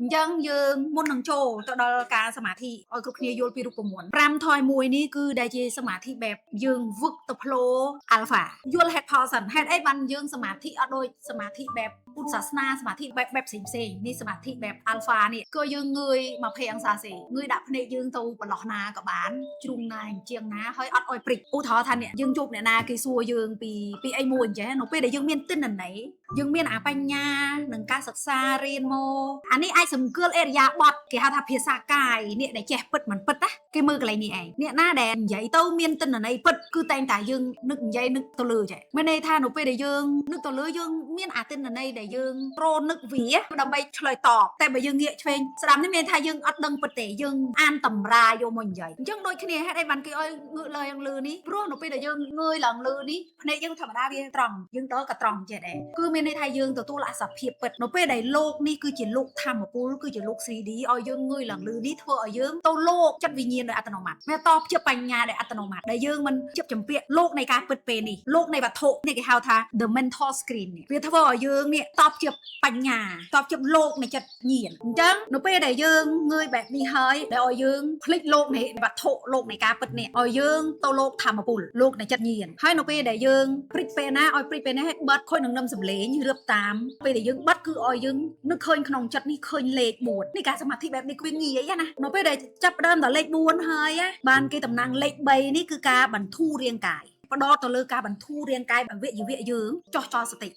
អញ្ចឹងយើងមុននឹងចូលទៅដល់ការសមាធិឲ្យគ្រប់គ្នាយល់ពីរូបមន្ត5ថយ1នេះគឺដែលជាសមាធិបែបយើងវឹកទៅផ្លោ alpha យល់ហេតុផលសិនហេតុអីបានយើងសមាធិអត់ដូចសមាធិបែបពុទ្ធសាសនាសមាធិបែបផ្សេងផ្សេងនេះសមាធិបែប alpha នេះគឺយើងងើយ20អង្សាសេងើយដាក់ភ្នែកយើងទៅប្រឡោះណាក៏បានជ្រុងណាជាងណាហើយអត់ឲ្យព្រិចឧទាហរណ៍ថាអ្នកយើងជួបអ្នកណាគេសួរយើងពីអីមួយអញ្ចឹងនៅពេលដែលយើងមានទិន្នន័យយើងមានអាបញ្ញានិងការសិក្សារៀនមកអានេះអាចសង្កលអេរិយាបថគេហៅថាភាសាកាយអ្នកដែលចេះពិតមិនពិតណាគេមើលកន្លែងនេះឯងអ្នកណាដែលនិយាយទៅមានទិន្នន័យពិតគឺតែងតែយើងនឹកនិយាយនឹកទៅលើចេះមានន័យថានៅពេលដែលយើងនឹកទៅលើយើងមានអាទិន្នន័យដែលយើងប្រនឹកវាដើម្បីឆ្លើយតបតែបើយើងងាកឆ្វេងស្ដាំនេះមានថាយើងអត់ដឹងពិតទេយើងអានតម្រាយកមកនិយាយអញ្ចឹងដូចគ្នាហេតុអីបានគេឲ្យងើកឡើងលើនេះព្រោះនៅពេលដែលយើងងើយឡើងលើនេះភ្នែកយើងធម្មតាវាត្រង់យើងទៅក៏ត្រង់ចេះដែរគឺមានន័យថាយើងទទួលអសភាពពិតនៅពេលដែលលោកនេះគឺជាលោកធម្មពលគឺជាលោក 3D ឲ្យយើងងើយឡើងលើនេះធ្វើឲ្យយើងទៅលោកចិត្តវិញ្ញាណដោយអត្តនោម័តិវាតភ្ជាប់បញ្ញាដោយអត្តនោម័តិដែលយើងមិនជាប់ចម្ពាក់លោកនៃការពិតពេលនេះលោកនៃវត្ថុនេះគេហៅថា the mental screen នេះវាធ្វើឲ្យយើងនេះតភ្ជាប់បញ្ញាតភ្ជាប់លោកនៃចិត្តញាណអញ្ចឹងនៅពេលដែលយើងងើយបែបនេះហើយដែលឲ្យយើងភ្លេចលោកនៃវត្ថុលោកនៃការពិតនេះឲ្យយើងទៅលោកធម្មពលលោកនៃចិត្តញាណហើយនៅពេលដែលយើងព្រិចពេលណាឲ្យព្រិចពេលនេះឲ្យបិទខូចនឹងនឹមសម្លេងរៀបតាមពេលដែលយើងបិទគឺឲ្យយើងនឹកឃើញក្នុងចិត្តនេះឃើញលេខ4នេះការសមាធិបែបនេះគឺងាយណានៅពេលដែលចាប់ដើមដល់លេខ4ហើយបានគេតំណាងលេខ3នេះគឺការបន្ធូររាងកាយផ្ដោតទៅលើការបន្ធូររាងកាយវយវៈយើងចោះចោលសតិ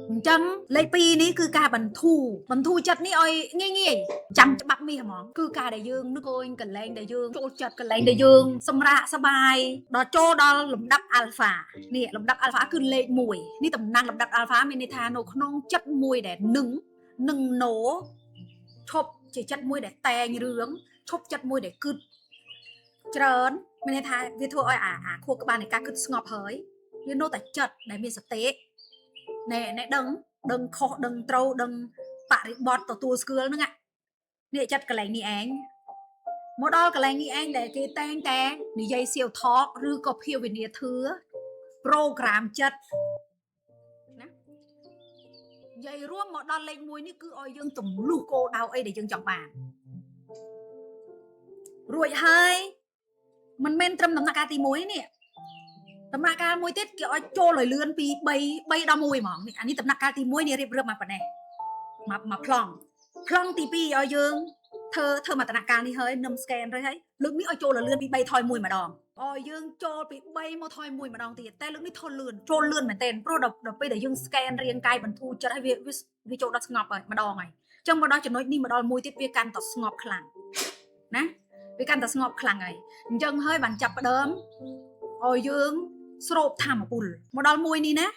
អញ្ចឹងលេខ2នេះគឺការបន្ធូរបន្ធូរចិត្តនេះឲ្យងាយងាយចាំច្បាប់មាសហ្មងគឺការដែលយើងនឹកឃើញកន្លែងដែលយើងចូលចិត្តកន្លែងដែលយើងសម្រាកសបាយដល់ចូលដល់លំដាប់ alpha នេះលំដាប់ alpha គឺលេខ1នេះតំណាងលំដាប់ alpha មានន័យថានៅក្នុងចិត្តមួយដែលនឹងនឹងណូឈប់ជាចិត្តមួយដែលតែងរឿងឈប់ចិត្តមួយដែលគិតច្រើនមានន័យថាវាធ្វើឲ្យអាខួរក្បាលនៃការគិតស្ងប់ហើយវានៅតែចិត្តដែលមានសតិណែណែដឹងដឹងខុសដឹងត្រូវដឹងបរិបត្តិទទួលស្គាល់ហ្នឹងនេះចិត្តកន្លែងនេះឯងមកដល់កន្លែងនេះឯងដែលគេតែងតែនិយាយសៀវថកឬក៏ភាវនាធឿប្រូក្រាមចិត្តណានិយាយរួមមកដល់លេខ1នេះគឺឲ្យយើងទម្លុះគោលដៅអីដែលយើងចង់បានរួចហើយមិនមែនត្រឹមដំណាក់កាលទី1នេះដំណាក់កាលមួយទៀតគេឲ្យចូលឲ្យលឿនពី3 3ដល់1ហ្មងនេះអានេះដំណាក់កាលទី1នេះរៀបរៀបមកប៉ុណ្ណេះមកមកប្លង់ប្លង់ទី2ឲ្យយើងធ្វើធ្វើមកដំណាក់កាលនេះហើយនឹម scan rồi ហើយលើកនេះឲ្យចូលឲ្យលឿនពី3ថយ1ម្ដងឲ្យយើងចូលពី3មកថយ1ម្ដងទៀតតែលើកនេះថយលឿនចូលលឿនមែនទែនព្រោះដល់ពេលដែលយើង scan រាងកាយបន្ធូរចិត្តហើយវាវាចូលដល់ស្ងប់ហើយម្ដងហើយអញ្ចឹងមកដល់ចំណុចនេះមកដល់មួយទៀតវាកាន់តែស្ងប់ខ្លាំងណាវាកាន់តែស្ងប់ខ្លាំងហើយអញ្ចឹងហើយបានចាប់ផ្ដើមឲ្យយើងស្រូបធម្មពលមកដល់មួយនេះណា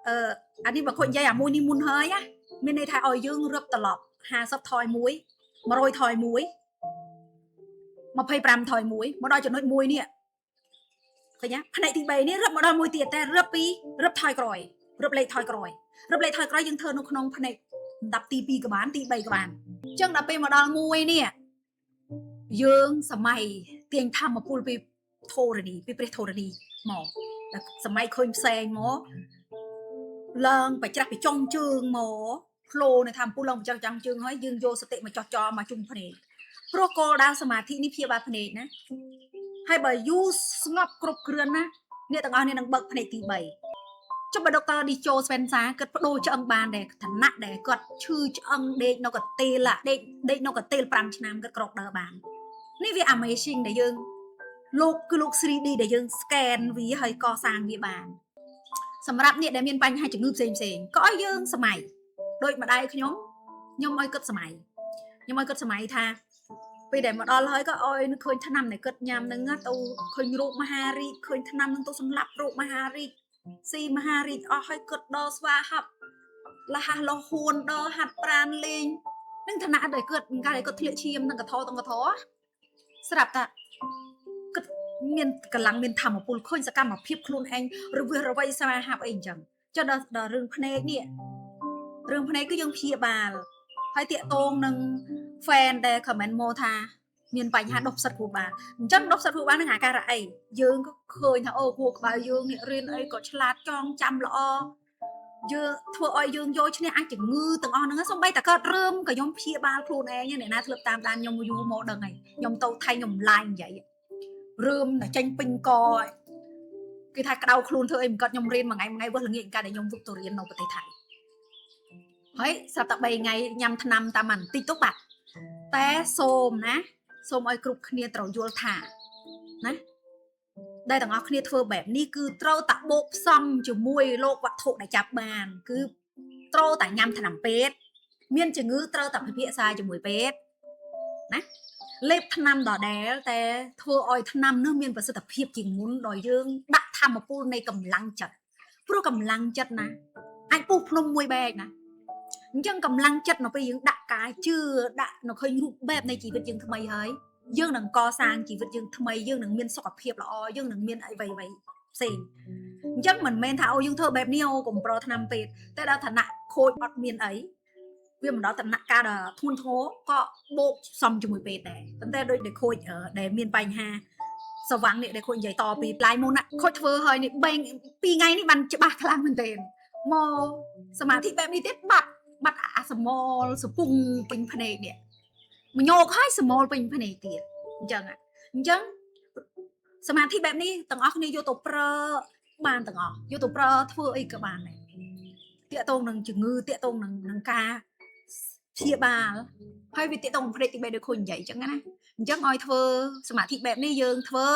អឺអានេះបើខូចនិយាយអាមួយនេះមុនហើយណាមានន័យថាឲ្យយើងរឹបត្រឡប់50ថយ1 100ថយ1 25ថយ1មកដល់ចំណុចមួយនេះឃើញទេផ្នែកទី3នេះរឹបមកដល់មួយទៀតតែរឹបពីរឹបថយក្រោយរឹបលេខថយក្រោយរឹបលេខថយក្រោយយើងធ្វើនៅក្នុងផ្នែកលំដាប់ទី2ក៏បានទី3ក៏បានអញ្ចឹងដល់ពេលមកដល់មួយនេះយើងសម័យទាញធម្មពលពីធរណីពីព្រះធរណីមកដល់សម័យឃើញផ្សេងមកឡើងបច្រាស់ពីចុងជើងមកផ្លោនៅធម្មពលឡើងបច្រាស់ចុងជើងហើយយើងយកសតិមកចោះចោមកជុំភ្នែកព្រោះគោលដៅសមាធិនេះព្យាបាលភ្នែកណាហើយបើយូរស្ងប់គ្រប់គ្រាន់ណាអ្នកទាំងអស់នេះនឹងបើកភ្នែកទី3ចុះបើដុកទ័រឌីជូស្វេនសាគាត់បដូរឆ្អឹងបានដែរឋានៈដែលគាត់ឈឺឆ្អឹងដេកនៅកតេលដេកដេកនៅកតេល5ឆ្នាំគាត់ក្រោកដើរបាននេះវា amazing ដែលយើងលោកគឺលោក 3D ដែលយើង scan វាហើយកសាងវាបានសម្រាប់អ្នកដែលមានបញ្ហាជំងឺផ្សេងផ្សេងក៏ឲ្យយើងសម័យដូចម្ដាយខ្ញុំខ្ញុំឲ្យគិតសម័យខ្ញុំឲ្យគិតសម័យថាពេលដែលមកដល់ហើយក៏ឲ្យនឹកឃើញថ្នាំដែលគិតញ៉ាំនឹងទៅឃើញរូបមហារីកឃើញថ្នាំនឹងទៅសម្លាប់រូបមហារីកស៊ីមហារីកអស់ហើយគិតដល់ស្វាហັບលះលហួនដល់ហាត់ប្រានលេងនឹងឋានៈដែលគាត់កាលដែលគាត់ធ្លាក់ឈាមនឹងកថទាំងកថស្រាប់តាគិតមានកម្លាំងមានធម៌ពលឃើញសកម្មភាពខ្លួនឯងរវើរវៃស្វាហាប់អីអញ្ចឹងចុះដល់រឿងភ្នែកនេះរឿងភ្នែកគឺយើងព្យាបាលហើយតាកតងនឹង fan ដែល comment មកថាមានបញ្ហាដុសផ្សិតខួរក្បាលអញ្ចឹងដុសផ្សិតខួរក្បាលនឹងអាការៈអីយើងក៏ឃើញថាអូខួរក្បាលយើងនេះរៀនអីក៏ឆ្លាតចងចាំល្អ យើងធ្វើឲ្យយើងយកឈ្នះអាចជំងឺទាំងអស់ហ្នឹងសូម្បីតែកើតរើមក៏ខ្ញុំព្យាបាលខ្លួនឯងអ្នកណាធ្លាប់តាមដានខ្ញុំយូរមកដឹងហើយខ្ញុំទៅថៃខ្ញុំឡាយនិយាយរើមតែចេញពេញកគេថាក្តៅខ្លួនធ្វើអីមិនគាត់ខ្ញុំរៀនមួយថ្ងៃមួយថ្ងៃវិសល្ងាចកាលដែលខ្ញុំវឹកទៅរៀននៅប្រទេសថៃហើយស្រាប់តែ3ថ្ងៃញ៉ាំថ្នាំតាមបន្តិចទៅបាត់តែសូមណាសូមឲ្យគ្រប់គ្នាត្រូវយល់ថាណាដែលទាំងអស់គ្នាធ្វើបែបនេះគឺត្រូវតាបោកផ្សំជាមួយលោកវត្ថុដែលចាប់បានគឺត្រូវតែញ៉ាំថ្នាំពេទ្យមានជំងឺត្រូវតែពិភាក្សាជាមួយពេទ្យណាលេបថ្នាំដដែលតែធ្វើឲ្យថ្នាំនោះមានប្រសិទ្ធភាពជាងមុនដោយយើងដាក់ធម៌ពលនៃកម្លាំងចិត្តព្រោះកម្លាំងចិត្តណាអាចពុះភ្នំមួយបែកណាអញ្ចឹងកម្លាំងចិត្តនៅពេលយើងដាក់កាយជឿដាក់នៅឃើញរូបបែបនៃជីវិតយើងថ្មីហើយយើងនឹងកសាងជីវិតយើងថ្មីយើងនឹងមានសុខភាពល្អយើងនឹងមានអីអ្វីៗផ្សេងអញ្ចឹងមិនមែនថាអូយើងធ្វើបែបនេះអូកុំប្រថ្នាំពេទ្យតែដល់ឋានៈខូចអត់មានអីវាមិនដល់ឋានៈការដល់ធ្ងន់ធ្ងរក៏បូកសំជាមួយពេទ្យដែរប៉ុន្តែដូចដែលខូចដែលមានបញ្ហាសវាងនេះដែលខូចនិយាយតពីផ្លាយមុនណាខូចធ្វើហើយនេះ3 2ថ្ងៃនេះបានច្បាស់ខ្លាំងមែនទែនមកសមាធិបែបនេះទៀតបាត់បាត់អាសមលសពុងពេញភ្នែកនេះមញោកហើយសមលពេញភ្នែកទៀតអញ្ចឹងអញ្ចឹងសមាធិបែបនេះទាំងអស់គ្នាយកទៅប្រើបានទាំងអស់យកទៅប្រើធ្វើអីក៏បានដែរតាកតងនឹងជំងឺតាកតងនឹងការព្យាបាលហើយវាតាកតងនឹងភ្នែកទី3ដូចខូចនិយាយអញ្ចឹងណាអញ្ចឹងឲ្យធ្វើសមាធិបែបនេះយើងធ្វើ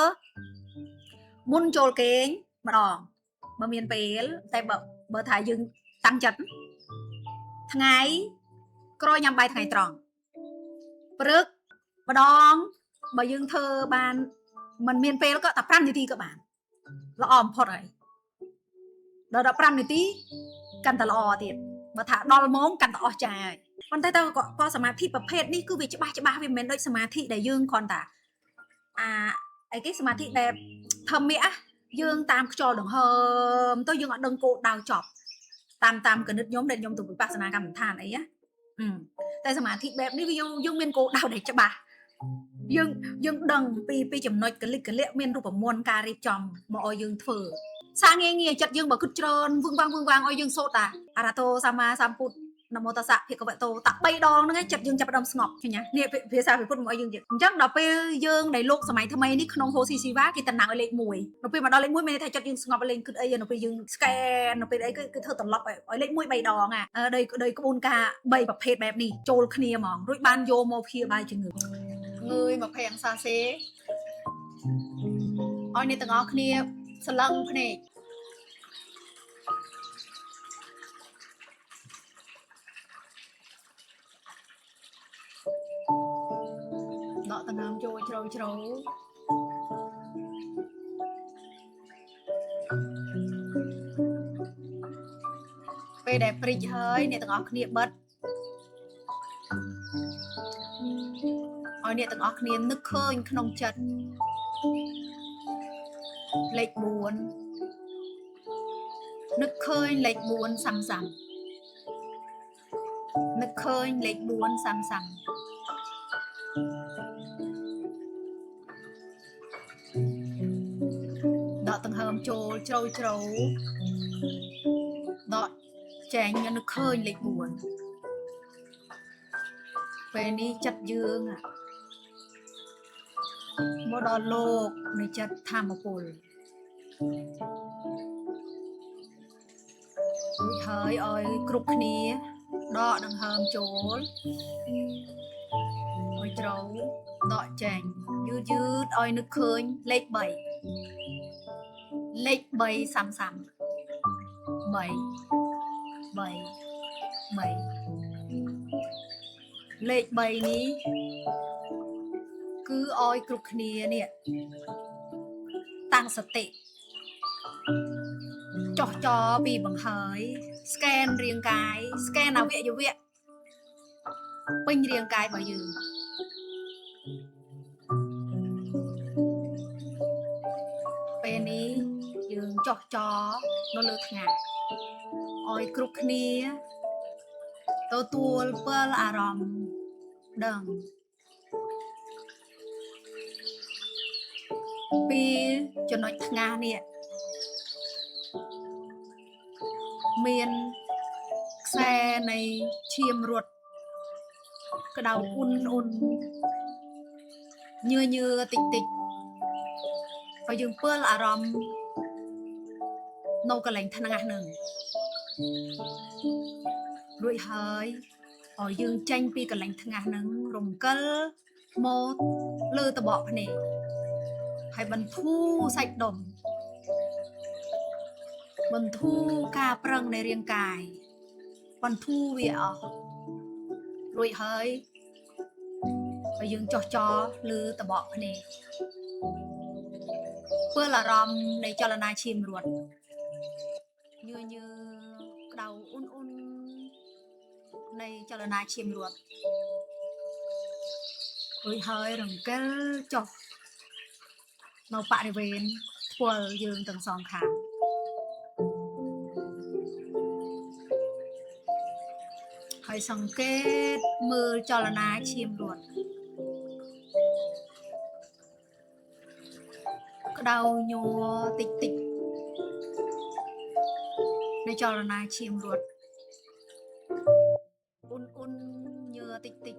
មុនចូលគេងម្ដងបើមានពេលតែបើថាយើងតាំងចិត្តថ្ងៃក្រោយញ៉ាំបាយថ្ងៃត្រង់ព្រឹកម្ដងបើយើងធ្វើបានមិនមានពេលក៏តែ5នាទីក៏បានល្អបំផុតហើយដល់15នាទីកាន់តែល្អទៀតបើថាដល់ម៉ោងកាន់តែអស្ចារ្យហើយប៉ុន្តែតើក៏សមាធិប្រភេទនេះគឺវាច្បាស់ច្បាស់វាមិនមែនដូចសមាធិដែលយើងគ្រាន់តែអាអីគេសមាធិបែបធម្មៈយើងតាមខ្យល់ដង្ហើមទៅយើងអត់ដឹងគោលដៅចប់តាមគណិតខ្ញុំដែលខ្ញុំទៅវិបស្សនាកម្មដ្ឋានអីណាតែសមាធិបែបនេះវាយើងមានគោលដៅដែលច្បាស់យើងដឹងពីចំណុចកលិកកលៈមានរូបមន្តការរៀបចំមកឲ្យយើងធ្វើសាងាយងាយចិត្តយើងបើគិតច្រើនវឹងវាងវឹងវាងឲ្យយើងសូត្រតាអរហតោសម្មាសម្ពុទ្ធនមោតស្សៈភិក្ខវតោតា3ដងហ្នឹងឯងចិត្តយើងចាប់ផ្ដើមស្ងប់ឃើញទេនេះភាសាពិពុទ្ធមកឲ្យយើងទៀតអញ្ចឹងដល់ពេលយើងដែលលោកសម័យថ្មីនេះក្នុងហូស៊ីស៊ីវ៉ាគេតំណាងឲ្យលេខ1ដល់ពេលមកដល់លេខ1មានន័យថាចិត្តយើងស្ងប់លេងគិតអីនៅពេលយើង scan នៅពេលអីគឺធ្វើត្រឡប់ឲ្យលេខ1 3ដងអាដោយក្បួនការ3ប្រភេទបែបនេះចូលគ្នាហ្មងរួចបានយកមកព្យាបាលជំងឺងើយ20អង្សាសេឲ្យអ្នកទាំងអស់គ្នាសឡឹងភ្នែកដកដង្ហើមចូលជ្រៅជ្រៅពេលដែលព្រិចហើយអ្នកទាំងអស់គ្នាបិទឲ្យអ្នកទាំងអស់គ្នានឹកឃើញក្នុងចិត្តលេខ4នឹកឃើញលេខ4សាំសាំនឹកឃើញលេខ4សាំសាំដកដង្ហើមចូលជ្រៅជ្រៅដកចេញនឹកឃើញលេខ4ពេលនេះចិត្តយើងមកដល់លោកនៃចិត្តធម្មពលរួចហើយឲ្យគ្រប់គ្នាដកដង្ហើមចូលឲ្យជ្រៅដកចេញយឺតយឺតឲ្យនឹកឃើញលេខ3លេខ3សាំសាំ3 3 3លេខ3នេះគឺឲ្យគ្រប់គ្នានេះតាំងសតិចោះចោពីបង្ហើយ scan រាងកាយ scan អវយវៈពេញរាងកាយរបស់យើងពេលនេះយើងចោះចោនៅលើថ្ងាសឲ្យគ្រប់គ្នាទទួលពលអារម្មណ៍ដឹងពីចំណុចថ្ងាសនេះមាន ខ្សែនៃឈាមរត់ក្តៅអ៊ុនអ៊ុនញើញើតិចតិចឲ្យយើងពើលអារម្មណ៍នៅកន្លែងថ្ងាសនឹងរួចហើយឲ្យយើងចេញពីកន្លែងថ្ងាសនឹងរំកិលមកលើតបកភ្នែកហើយបន្ធូរសាច់ដុំបន្ធូរការប្រឹងនៃរាងកាយបន្ធូរវាអស់រួចហើយឲ្យយើងចុះចរលើតបកភ្នែកពើអារម្មណ៍នៃចលនាឈាមរត់ញើញើក្តៅអ៊ុនអ៊ុននៃចលនាឈាមរត់រួចហើយរង្គិលចុះនៅបរិវេណធ្វើយើងទាំងសងខាងហើយសង្កេតមើលចលនាឈាមរត់ក្តៅញ័រតិចតិចនៃចលនាឈាមរត់អ៊ុនអ៊ុនញើតិចតិច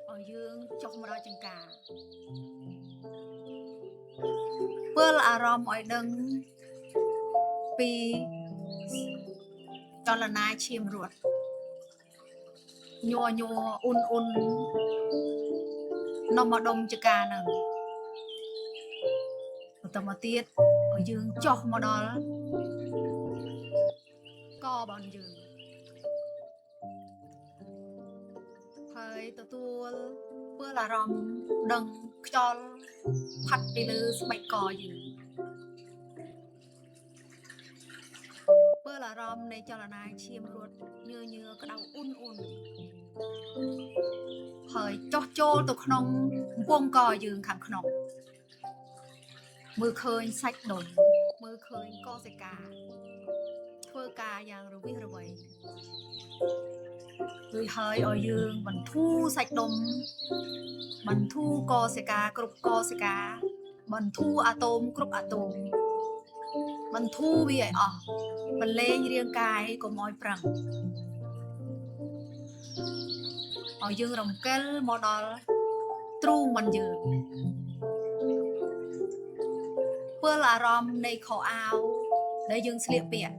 ឲ្យយើងចុះមកដល់ចង្ការពើលអារម្មណ៍ឲ្យដឹងពីចលនាឈាមរត់ញ័រញ័រអ៊ុនអ៊ុននំមកដុំចកានឹងបន្តមកទៀតឲ្យយើងចុះមកដល់ករបស់យើងហើយទទួលពើអារម្មណ៍ដឹងខ្យល់ផាត់ពីលើស្បែកកយើងពើអារម្មណ៍នៃចលនាឈាមរត់ញើញើក្តៅអ៊ុនអ៊ុនហើយចុះចូលទៅក្នុងកំពង់កយើងខាងក្នុងមើលឃើញសាច់ដុំមើលឃើញកោសិកាធ្វើការយ៉ាងរវិះរវៃរួចហើយឲ្យយើងបន្ធូរសាច់ដុំបន្ធូរកោសិកាគ្រប់កោសិកាបន្ធូរអាតូមគ្រប់អាតូមបន្ធូរវាឲ្យអស់បលែងរាងកាយកុំឲ្យប្រឹងឲ្យយើងរំកិលមកដល់ទ្រូងមិនយើងពើអារម្មណ៍នៃខោអាវដែលយើងស្លៀកពាក់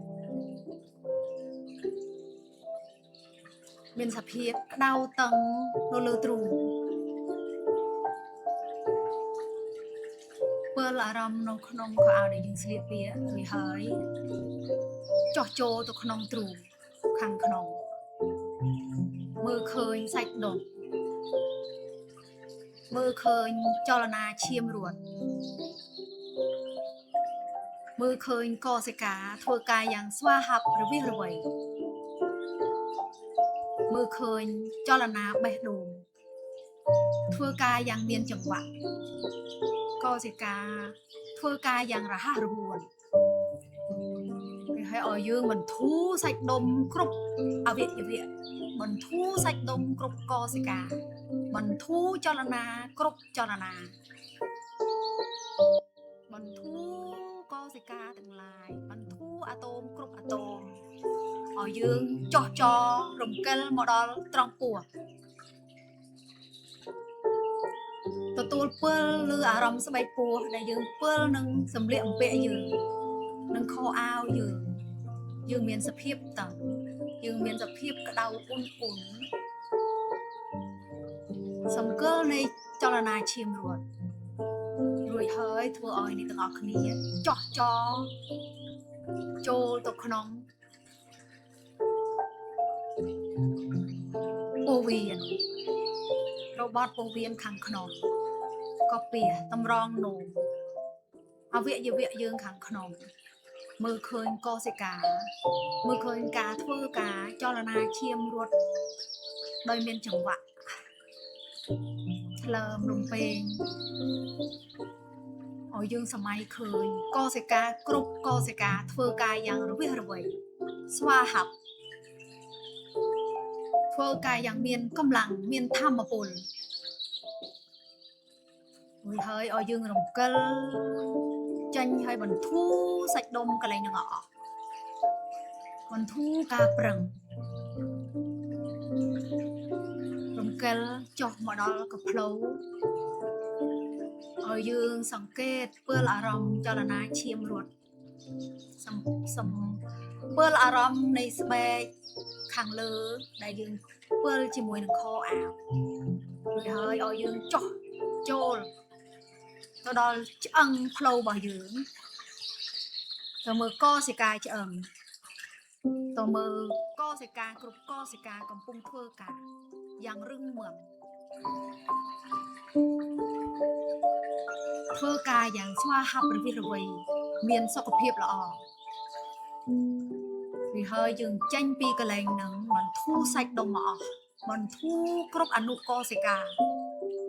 មានសភាពក្តៅតឹងនៅលើទ្រូងពើអារម្មណ៍នៅក្នុងខោអាវដែលយើងស្លៀកពាក់រួចហើយចុះចូលទៅក្នុងទ្រូងខាងក្នុងមើលឃើញសាច់ដុំមើលឃើញចលនាឈាមរត់មើលឃើញកោសិកាធ្វើការយ៉ាងស្វាហាប់រវិះរវៃមើលឃើញចលនាបេះដូងធ្វើការយ៉ាងមានចង្វាក់កោសិកាធ្វើការយ៉ាងរហ័សរហួនហើយឲ្យយើងបន្ធូរសាច់ដុំគ្រប់អវយវៈបន្ធូរសាច់ដុំគ្រប់កោសិកាបន្ធូរចលនាគ្រប់ចលនាបន្ធូរកោសិកាទាំងឡាយបន្ធូរអាតូមគ្រប់អាតូមឲ្យយើងចោះចររំកិលមកដល់ត្រង់ពោះទទួលពើឬអារម្មណ៍ស្បែកពោះដែលយើងពើនឹងសម្លៀកបំពាក់យើងនឹងខោអាវយើងយើងមានសភាពតឹងយើងមានសភាពក្តៅអ៊ុនអ៊ុនសង្គលនៃចលនាឈាមរត់រួចហើយធ្វើឲ្យអ្នកទាំងអស់គ្នាចោះចរចូលទៅក្នុងពោះវៀនរបត់ពោះវៀនខាងក្នុងក៏ពីតម្រងនោមអវយវៈយើងខាងក្នុងមើលឃើញកោសិកាមើលឃើញការធ្វើការចលនាឈាមរត់ដោយមានចង្វាក់ឆ្លើមរំពេងឲ្យយើងសម័យឃើញកោសិកាគ្រប់កោសិកាធ្វើការយ៉ាងរវិះរវៃស្វាហាប់ធ្វើការយ៉ាងមានកម្លាំងមានធម៌ពលរួចហើយឲ្យយើងរំកិលចេញឲ្យបន្ធូរសាច់ដុំកន្លែងហ្នឹងអស់ បន្ធូរការប្រឹងរំកិលចុះមកដល់កផ្លូវឲ្យយើងសង្កេតពើលអារម្មណ៍ចលនាឈាមរត់សំសំពើលអារម្មណ៍នៃស្បែកខាងលើដែលយើងពើលជាមួយនឹងខអាវរួចហើយឲ្យយើងចុះចូលទៅដល់ឆ្អឹងផ្លូវរបស់យើងទៅមើលកសិកាឆ្អឹងទៅមើលកសិកាគ្រប់កសិកាកំពុងធ្វើការយ៉ាងរឹងមាំធ្វើការយ៉ាងស្វាហាប់រវិះរវៃមានសុខភាពល្អវាហើយយើងចេញពីកន្លែងហ្នឹងបន្ធូរសាច់ដុំមកអស់បន្ធូរគ្រប់អនុកោសិកា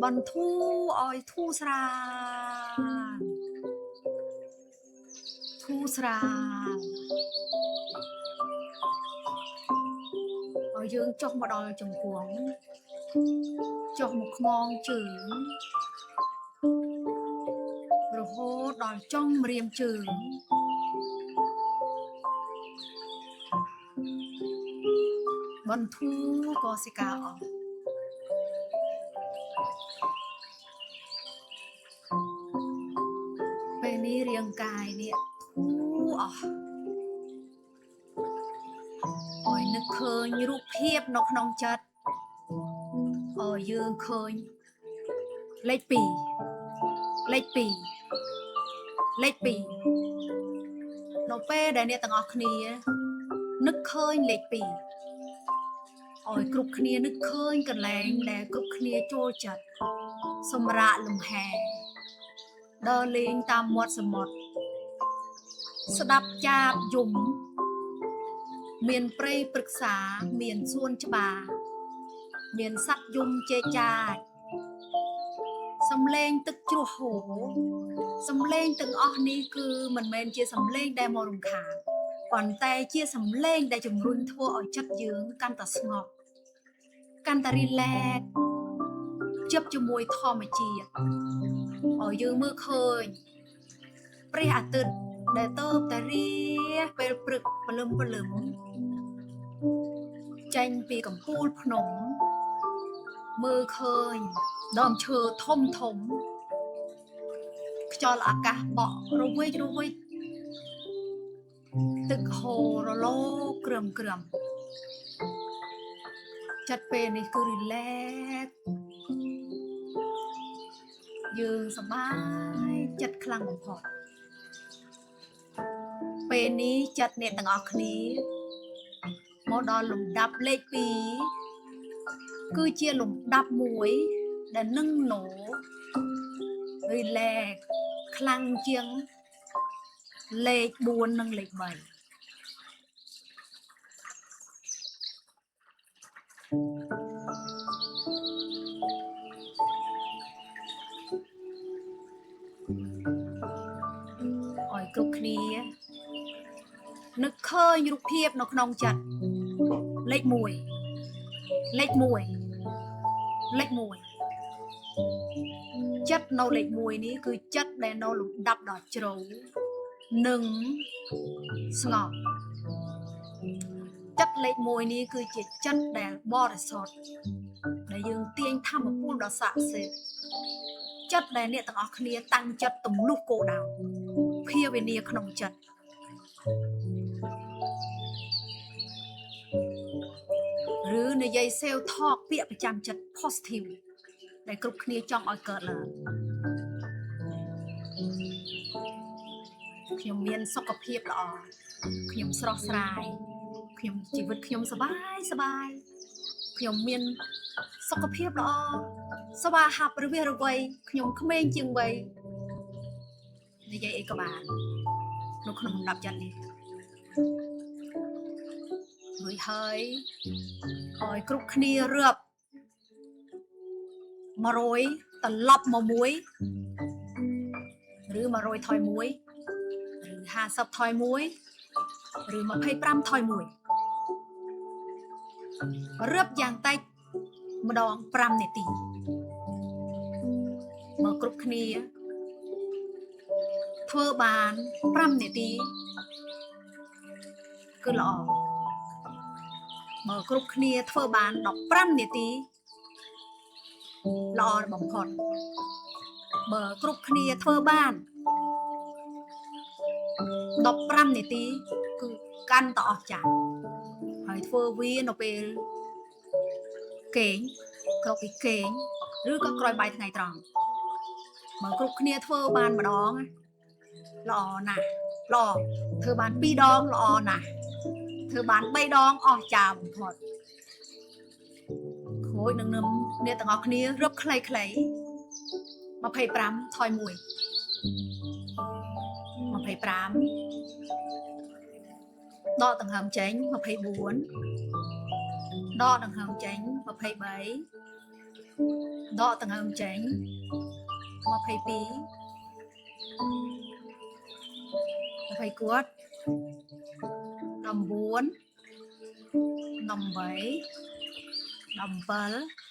បន្ធូរឲ្យធូរស្រាលធូរស្រាលឲ្យយើងចុះមកដល់ជង្គង់ចុះមកខ្មងជើងរហូតដល់ចុងម្រាមជើងបន្ធូរកោសិកាអស់ពេលនេះរាងកាយនេះធូរអស់ឲ្យនឹកឃើញរូបភាពនៅក្នុងចិត្តឲ្យយើងឃើញលេខ2លេខ2លេខ2នៅពេលដែលអ្នកទាំងអស់គ្នានឹកឃើញលេខ2ឲ្យគ្រប់គ្នានឹកឃើញកន្លែងដែលគ្រប់គ្នាចូលចិត្តសម្រាកលំហែដើរលេងតាមមាត់សមុទ្រស្ដាប់ចាបយំមានព្រៃព្រឹក្សាមានសួនច្បារមានសត្វយំជែកចាចសំឡេងទឹកជ្រោះហូរសំឡេងទាំងអស់នេះគឺមិនមែនជាសំឡេងដែលមករំខានប៉ុន្តែជាសំឡេងដែលជំរុញធ្វើឲ្យចិត្តយើងកាន់តែស្ងប់កាន់តែ relax ជិបជាមួយធម្មជាតិឲ្យយើងមើលឃើញព្រះអាទិត្យដែលទៅតែរះពេលព្រឹកព្រលឹមព្រលឹមចេញពីកំពូលភ្នំមើលឃើញដើមឈើធំធំខ្យល់អាកាសបក់រវិចរវិចទឹកហូររលោក្រើមក្រើមចិត្តពេលនេះគឺ relax យើងសប្បាយចិត្តខ្លាំងបំផុតពេលនេះចិត្តអ្នកទាំងអស់គ្នាមកដល់លំដាប់លេខ2គឺជាលំដាប់មួយដែលនឹងណូ relax ខ្លាំងជាងលេខ4និងលេខ3ឲ្យគ្រប់គ្នានឹកឃើញរូបភាពនៅក្នុងចិត្តលេខ1លេខ1លេខ1ចិត្តនៅលេខ1នេះគឺចិត្តដែលនៅលំដាប់ដ៏ជ្រៅនិងស្ងប់ចិត្តលេខ1នេះគឺជាចិត្តដែលបរិសុទ្ធដែលយើងទាញធម្មពលដ៏ស័ក្តិសិទ្ធិចិត្តដែលអ្នកទាំងអស់គ្នាតាំងចិត្តទម្លុះគោលដៅភាវនាក្នុងចិត្តឬនិយាយ self talk ពាក្យប្រចាំចិត្ត positive ដែលគ្រប់គ្នាចង់ឲ្យកើតឡើងខ្ញុំមានសុខភាពល្អខ្ញុំស្រស់ស្រាយខ្ញុំជីវិតខ្ញុំសប្បាយសប្បាយខ្ញុំមានសុខភាពល្អស្វាហាប់រវិះរវៃខ្ញុំក្មេងជាងវ័យនិយាយអីក៏បាននៅក្នុងលំដាប់ចិត្តនេះរួចហើយឲ្យគ្រប់គ្នារាប់100ត្រឡប់មក1ឬ100ថយ1ឬ50ថយ1ឬ25ថយ1រៀបយ៉ាងតិចម្ដង5នាទីមកគ្រប់គ្នាធ្វើបាន5នាទីគឺល្អ បើគ្រប់គ្នាធ្វើបាន15នាទីល្អបំផុតបើគ្រប់គ្នាធ្វើបាន15នាទីគឺកាន់តែអស្ចារ្យហើយធ្វើវានៅពេលគេងក្រោកពីគេងឬក៏ក្រោយបាយថ្ងៃត្រង់បើគ្រប់គ្នាធ្វើបានម្ដងល្អណាស់ល្អធ្វើបាន2ដងល្អណាស់ធ្វើបាន3ដងអស្ចារ្យបំផុតក្មួយនឹងនឹមអ្នកទាំងអស់គ្នារឹបខ្លីៗ25ថយ1 25ដកដង្ហើមចេញ24ដកដង្ហើមចេញ23ដកដង្ហើមចេញ22 20គាត់19 18 17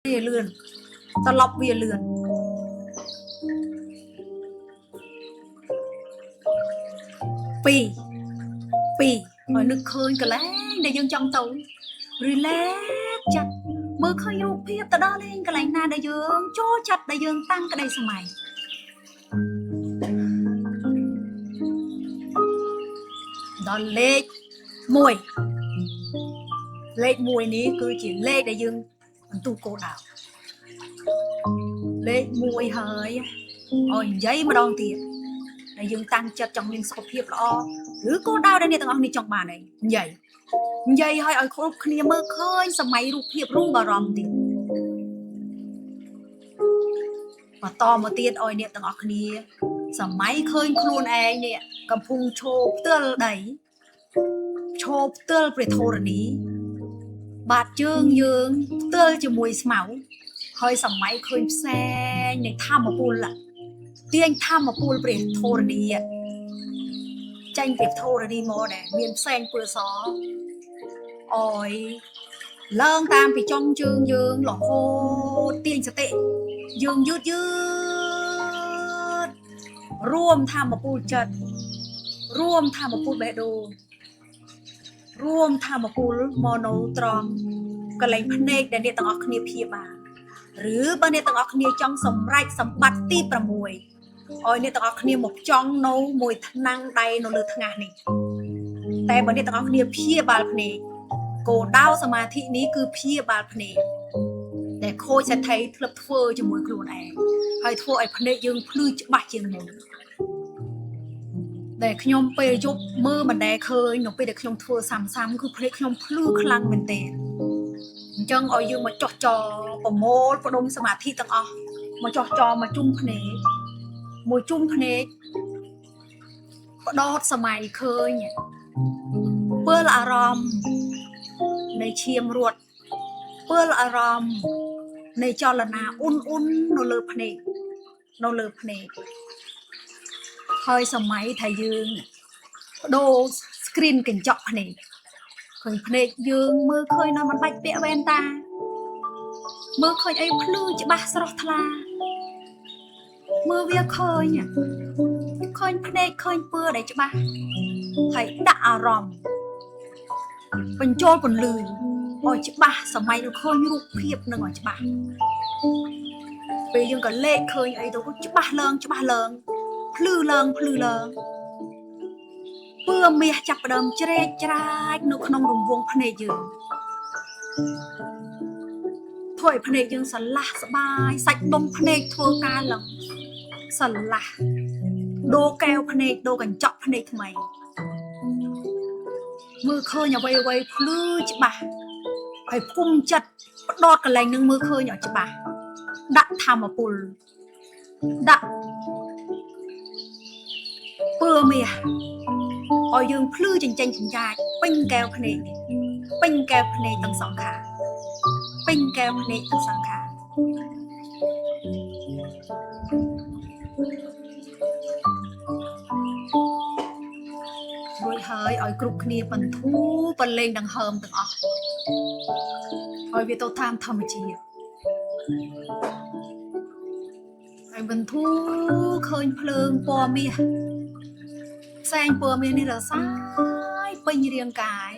វាលឿនត្រឡប់វាលឿន2 2ឲ្យនឹកឃើញកន្លែងដែលយើងចង់ទៅ relax ចិត្តមើលឃើញរូបភាពទៅដល់លេងកន្លែងណាដែលយើងចូលចិត្តដែលយើងតាំងក្តីសម័យដល់លេខ1លេខ1នេះគឺជាលេខដែលយើងបន្ទូគោលដៅលេខ1ហើយឲ្យនិយាយម្ដងទៀតដែលយើងតាំងចិត្តចង់មានសុខភាពល្អឬគោលដៅដែលអ្នកទាំងអស់នេះចង់បានឯងនិយាយឲ្យឲ្យគ្រប់គ្នាមើលឃើញសម័យរូបភាពរូបអារម្មណ៍ទៀតបន្តមកទៀតឲ្យអ្នកទាំងអស់គ្នាសម័យឃើញខ្លួនឯងនេះកំពុងឈរផ្ទល់ដីឈរផ្ទល់ព្រះធរណីបាតជើងយើងផ្ទល់ជាមួយស្មៅហើយសម័យឃើញផ្សែងនៃធម្មពលទាញធម្មពលព្រះធរណីចេញពីធរណីមកដែរមានផ្សែងពើសអយឡើងតាមពីចុងជើងយើងរហូតទាញសតិយើងយឺតយឺតរួមធម្មពលចិត្តរួមធម្មពលបេះដូងរួមធម្មពលមនោត្រង់កន្លែងភ្នែកដែលអ្នកទាំងអស់គ្នាព្យាបាលឬបើអ្នកទាំងអស់គ្នាចង់សម្រេចសម្បត្តិទី6ឲ្យអ្នកទាំងអស់គ្នាមកចង់នៅមួយថ្នាំងដៃនៅលើថ្ងាសនេះតែបើអ្នកទាំងអស់គ្នាព្យាបាលភ្នែកគោលដៅសមាធិនេះគឺព្យាបាលភ្នែកដែលខូចសេដ្ឋីធ្លាប់ធ្វើជាមួយខ្លួនឯងហើយធ្វើឲ្យភ្នែកយើងភ្លឺច្បាស់ជាងមុនដែលខ្ញុំពេលយប់មើលមិនដែលឃើញនៅពេលដែលខ្ញុំធ្វើសាំៗគឺភ្នែកខ្ញុំភ្លឺខ្លាំងមែនទែនអញ្ចឹងឲ្យយើងមកចោះចប្រមូលផ្ដុំសមាធិទាំងអស់មកចោះចមកជុំភ្នែកមួយជុំភ្នែក ផ្ដោតសម័យឃើញពើលអារម្មណ៍នៃឈាមរត់ពើលអារម្មណ៍នៃចលនាអ៊ុនអ៊ុននៅលើភ្នែកនៅលើភ្នែកហើយសម័យថាយើងបដូរ screen កញ្ចក់ភ្នែកឃើញភ្នែកយើងមើលឃើញដល់មិនបាច់ពាក់វ៉ែនតាមើលឃើញអីភ្លឺច្បាស់ស្រស់ថ្លាមើលវាឃើញឃើញភ្នែកឃើញពើដែលច្បាស់ហើយដាក់អារម្មណ៍បញ្ចូលពន្លឺឲ្យច្បាស់សម័យនឹងឃើញរូបភាពនឹងឲ្យច្បាស់ពេលយើងក៏លេខឃើញអីទៅក៏ច្បាស់ឡើងច្បាស់ឡើងភ្លឺឡើងភ្លឺឡើងពើមាសចាប់ផ្ដើមជ្រែកច្រាចនៅក្នុងរង្វង់ភ្នែកយើងធ្វើឲ្យភ្នែកយើងស្រឡះស្បាយសាច់ដុំភ្នែកធ្វើការឡើងស្រឡះដូរកែវភ្នែកដូរកញ្ចក់ភ្នែកថ្មីមើលឃើញអ្វីអ្វីភ្លឺច្បាស់ហើយគុំចិត្តផ្ដោតកន្លែងនឹងមើលឃើញឲ្យច្បាស់ដាក់ធម្មពលដាក់ពើមាសឲ្យយើងភ្លឺចិញ្ចេញចិញ្ចាចពេញកែវភ្នែកពេញកែវភ្នែកទាំងសងខាងពេញកែវភ្នែកទាំងសងខាងរួចហើយឲ្យគ្រប់គ្នាបន្ធូរបលែងដង្ហើមទាំងអស់ឲ្យវាទៅតាមធម្មជាតិហើយបន្ធូរឃើញភ្លើងពណ៌មាសផ្សែងពណ៌មាសនេះរសាយពេញរាងកាយ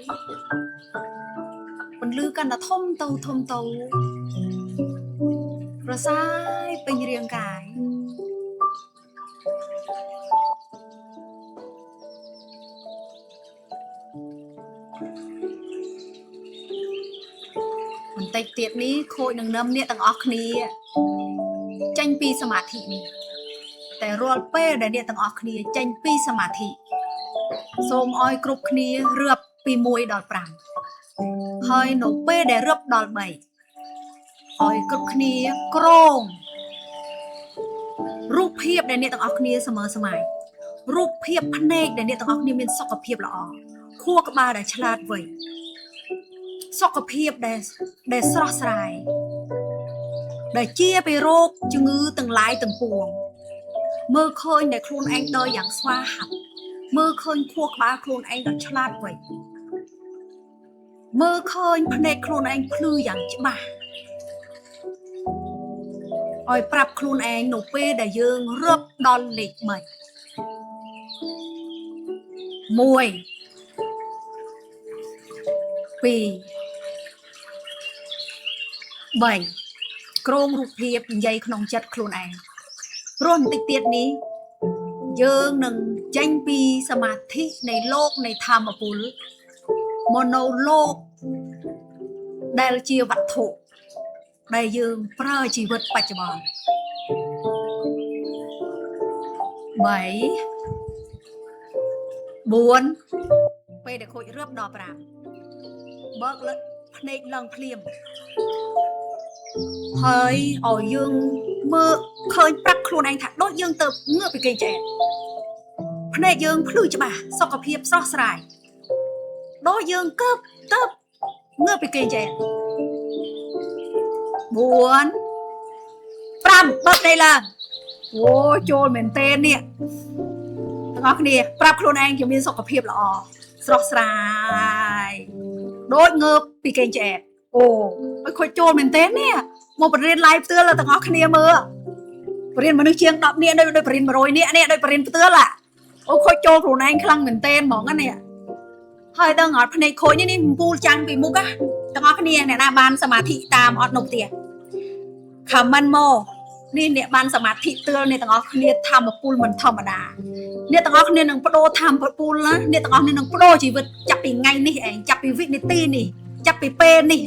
ពន្លឺកាន់តែធំទៅធំទៅរសាយពេញរាងកាយបន្តិចទៀតនេះខូចនឹងនឹមអ្នកទាំងអស់គ្នាចេញពីសមាធិនេះតែរាល់ពេលដែលអ្នកទាំងអស់គ្នាចេញពីសមាធិសូមឲ្យគ្រប់គ្នារាប់ពី1ដល់5ហើយនៅពេលដែលរាប់ដល់3ឲ្យគ្រប់គ្នាក្រងរូបភាពដែលអ្នកទាំងអស់គ្នាសម័យសម័យរូបភាពភ្នែកដែលអ្នកទាំងអស់គ្នាមានសុខភាពល្អខួរក្បាលដែលឆ្លាតវៃសុខភាពដែលស្រស់ស្រាយដែលជាពីរោគជំងឺទាំងឡាយទាំងពួងមើលឃើញដែលខ្លួនឯងដើរយ៉ាងស្វាហាប់មើលឃើញខួរក្បាលខ្លួនឯងដ៏ឆ្លាតវៃមើលឃើញភ្នែកខ្លួនឯងភ្លឺយ៉ាងច្បាស់ឲ្យប្រាប់ខ្លួនឯងនៅពេលដែលយើងរាប់ដល់លេខ3 1 2 3ក្រងរូបភាពនិយាយក្នុងចិត្តខ្លួនឯងព្រោះបន្តិចទៀតនេះយើងនឹងចេញពីសមាធិនៃលោកនៃធម្មពលមកនៅលោកដែលជាវត្ថុដែលយើងប្រើជីវិតបច្ចុប្បន្ន3 4ពេលដែលខូចរាប់ដល់5បើកលើភ្នែកឡើងភ្លាមហើយឲ្យយើងមើលឃើញប្រាប់ខ្លួនឯងថាដូចយើងទៅងើបពីគេងឆ្អែតភ្នែកយើងភ្លឺច្បាស់សុខភាពស្រស់ស្រាយដូចយើងកើបទៅងើបពីគេងឆ្អែត4 5បើកភ្នែកឡើងអូចូលមែនទេនេះទាំងអស់គ្នាប្រាប់ខ្លួនឯងជាមានសុខភាពល្អស្រស់ស្រាយដូចងើបពីគេងឆ្អែតអូឲ្យខូចចូលមែនទេនេះមកបរៀន live ផ្ទាល់ទាំងអស់គ្នាមើលបរៀនមនុស្សជាង10នាក់ដូចបរៀន100នាក់នេះដូចបរៀនផ្ទាល់អូខូចចូលខ្លួនឯងខ្លាំងមែនទេហ្មងណានេះហើយដឹងអត់ភ្នែកខូចនេះពូលចាំងពីមុខណាទាំងអស់គ្នាអ្នកណាបានសមាធិតាមអត់នៅផ្ទះ comment មកនេះអ្នកបានសមាធិទឿលអ្នកទាំងអស់គ្នាធម្មពលមិនធម្មតាអ្នកទាំងអស់គ្នានឹងបដូរធម្មពលណាអ្នកទាំងអស់គ្នានឹងបដូរជីវិតចាប់ពីថ្ងៃនេះឯងចាប់ពីវិនាទីនេះចាប់ពីពេលនេះ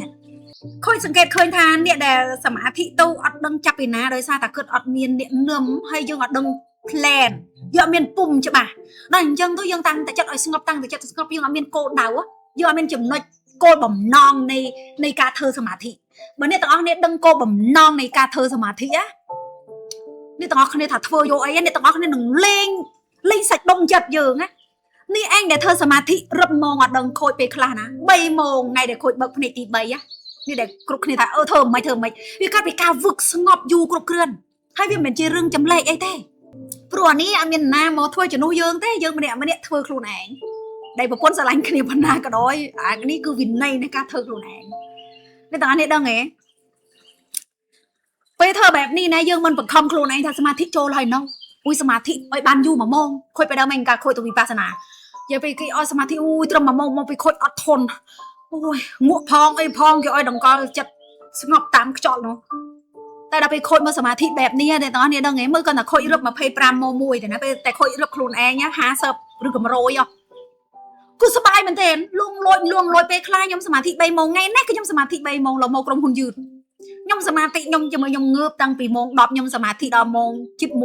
ខូចសង្កេតឃើញថាអ្នកដែលសមាធិទៅអត់ដឹងចាប់ពីណាដោយសារតែគិតអត់មានអ្នកនឹមហើយយើងអត់ដឹង plan យើងអត់មានពុំច្បាស់ដល់អញ្ចឹងទៅយើងតាំងតែចិត្តឲ្យស្ងប់តាំងតែចិត្តស្ងប់យើងអត់មានគោលដៅយើងអត់មានចំណុចគោលបំណងនៃការធ្វើសមាធិបើអ្នកទាំងអស់គ្នាដឹងគោលបំណងនៃការធ្វើសមាធិណាអ្នកទាំងអស់គ្នាថាធ្វើយកអីអ្នកទាំងអស់គ្នានឹងលេង លេងសាច់ដុំចិត្តយើងណានេះឯងដែលធ្វើសមាធិរឹបម៉ោងអត់ដឹងខូចពេលខ្លះណា3ម៉ោងថ្ងៃដែលខូចបើកភ្នែកទី3ណានេះដែលគ្រប់គ្នាថាអឺធ្វើមិនធ្វើមិនវាកើតពីការវឹកស្ងប់យូរគ្រប់គ្រាន់ហើយវាមិនមែនជារឿងចម្លែកអីទេព្រោះអានេះអត់មានណាមកធ្វើជំនួសយើងទេយើងម្នាក់ម្នាក់ធ្វើខ្លួនឯងដែលប្រពន្ធស្រឡាញ់គ្នាប៉ុណ្ណាក៏ដោយអានេះគឺវិន័យនៃការធ្វើខ្លួនឯងនេះតើនេះដឹងទេពេលធ្វើបែបនេះណាយើងមិនបង្ខំខ្លួនឯងថាសមាធិចូលហើយនោះអ៊ុយសមាធិឲ្យបានយូរ1ម៉ោងខូចไปដល់មិនកាខូចទៅវិបស្សនានិយាយពេលគេឲ្យសមាធិអូយត្រឹម1ម៉ោងមកពីខូចអត់ធន់អូយងក់ផងអីផងគេឲ្យដង្កល់ចិត្តស្ងប់តាមខ្យល់នោះតែដល់ពេលខូចមកសមាធិបែបនេះតែតោះនេះដឹងហ៎មើលគាត់តែខូចរឹប25ម៉ោង1តែណាពេលតែខូចរឹបខ្លួនឯង50ឬក៏100ហ៎គឺសប្បាយមែនទែនលងលួចលងលួចពេលខ្លះខ្ញុំសមាធិ3ម៉ោងថ្ងៃនេះគឺខ្ញុំសមាធិ3ម៉ោងដល់មកក្រុមហ៊ុនយឺតខ្ញុំសមាធិខ្ញុំជាមួយខ្ញុំងើបតាំងពីម៉ោង10ខ្ញុំសមាធិដល់ម៉ោង7:01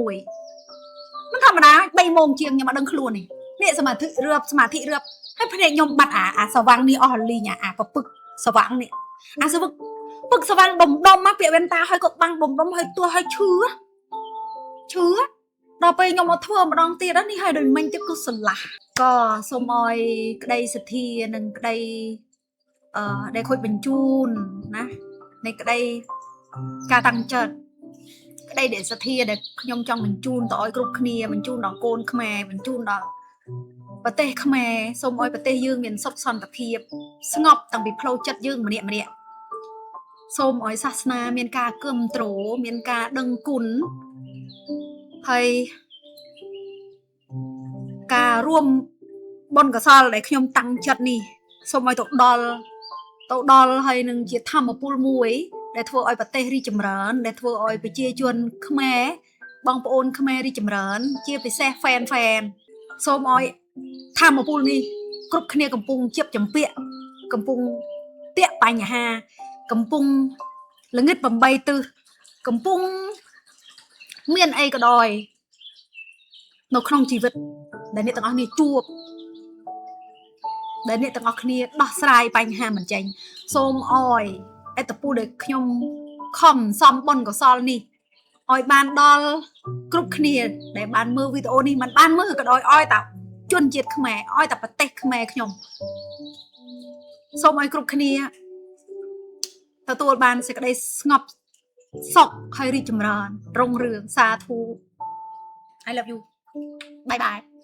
មិនធម្មតា3ម៉ោងជាងខ្ញុំអត់ដឹងខ្លួនទេនេះសមាធិរឿបសមាធិរឿបហើយភ្នែកខ្ញុំបាត់អាអាសវាំងនេះអស់លីងអាអាពពឹកសវាំងនេះអាសវឹកពឹកសវាំងដុំដុំមកពាក្យវ៉ែនតាហើយក៏បាំងដុំដុំហើយទោះហើយឈឺឈឺដល់ពេលខ្ញុំមកធ្វើម្ដងទៀតនេះហើយដូចមិញទៀតគឺស្រឡះក៏សូមឲ្យក្តីសទ្ធានិងក្តីអឺដែលខូចបញ្ជូនណានៃក្តីការតាំងចិត្តក្តីដែលសទ្ធាដែលខ្ញុំចង់បញ្ជូនទៅឲ្យគ្រប់គ្នាបញ្ជូនដល់កូនខ្មែរបញ្ជូនដល់ប្រទេសខ្មែរសូមឲ្យប្រទេសយើងមានសុខសន្តិភាពស្ងប់តាំងពីផ្លូវចិត្តយើងម្នាក់ម្នាក់សូមឲ្យសាសនាមានការគាំទ្រមានការដឹងគុណហើយការរួមបុណ្យកុសលដែលខ្ញុំតាំងចិត្តនេះសូមឲ្យទៅដល់ហើយនឹងជាធម្មពលមួយដែលធ្វើឲ្យប្រទេសរីកចម្រើនដែលធ្វើឲ្យប្រជាជនខ្មែរបងប្អូនខ្មែររីកចម្រើន ជាពិសេស fan fan សូមឲ្យធម្មពលនេះគ្រប់គ្នាកំពុងជៀបចម្ពាក់កំពុងតាក់បញ្ហា កំពុងល្ងិត8ទិសកំពុងមានអីក៏ដោយនៅក្នុងជីវិតដែលអ្នកទាំងអស់គ្នាជួបដែលអ្នកទាំងអស់គ្នាដោះស្រាយបញ្ហាមិនចេញសូមអោយអត្តពលដែលខ្ញុំខំសំបុណ្យកុសលនេះឲ្យបានដល់គ្រប់គ្នាដែលបានមើលវីដេអូនេះមិនបានមើលក៏ដោយឲ្យតាជនជាតិខ្មែរឲ្យតាប្រទេសខ្មែរខ្ញុំសូមឲ្យគ្រប់គ្នាទទួលបានសេចក្តីស្ងប់សុខហើយរីកចម្រើនរុងរឿងសាធុ I love you, bye bye.